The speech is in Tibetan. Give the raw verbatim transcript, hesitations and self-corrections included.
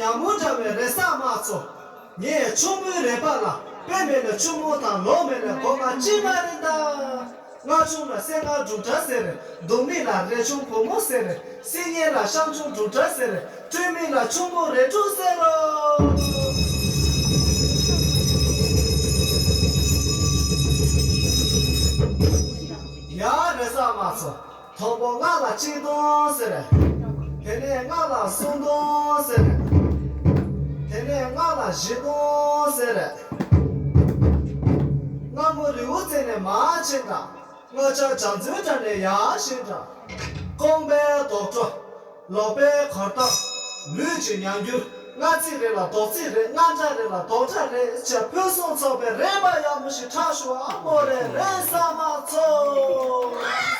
ཡག་མོ་འདྲ་བའི་རེས་གཟའ་མ་ཚོ། ངས་ཆུང་མོའི་རེ་བ་ལ། དཔེ་མེད་ན་ཆུང་མོ་དང་ལོ་མེད་ན་སྒོ་ང་ཅི་མ་རེད་ད། སྔ་ཆུང་ལ་སེར་ང་འབྲུག་སྒྲ་ཟེར། སྡུག་མི་ལ་རས་ཆུང་བུ་མོ་ཟེར། སིལ་སྙན་ལ་ཤང་ཆུང་འབྲུག་སྒྲ་ཟེར། སྤྲོས་མི་ལ་ཆུང་མོ་རས་འབྲུག་ཟེར་རོ། ཡ་རེས་གཟའ་མ་ཚོ། དང་པོ་ལྔ་ལ་གཅིག་སྟོང་ཟེར། དེ་ནས་ལྔ་ལ་གསུམ་སྟོང་ཟེར། དེ་ནས་ལྔ་ལ་བཞི་སྟོང་ཟེར། སྔ་མོ་རི་བོ་རྩེ་ནས་མར་ཕྱིན་དང་། སྔ་ཆར་བྱང་རྩེ་བྲག་ནས་ཡར་ཕྱིན་དང་། རྐང་པའི་རྡོག་བྲོ། ལག་པའི་གར་སྟབས། ལུས་ཀྱི་ཉམས་འགྱུར། སྔ་ཚིག་རེ་ལ་རྡོག་ཚིག་རེ། སྔ་འདྲ་རེ་ལ་རྡོག་འདྲ་རེ་བྱས། ཕུན་སུམ་ཚོགས་པའི་རེ་བ་ཡག་མོ་ཞིག་འཁྲབ་ཤོག་ཨ་མོ་རེ། རེས་གཟའ་མ་ཚོ།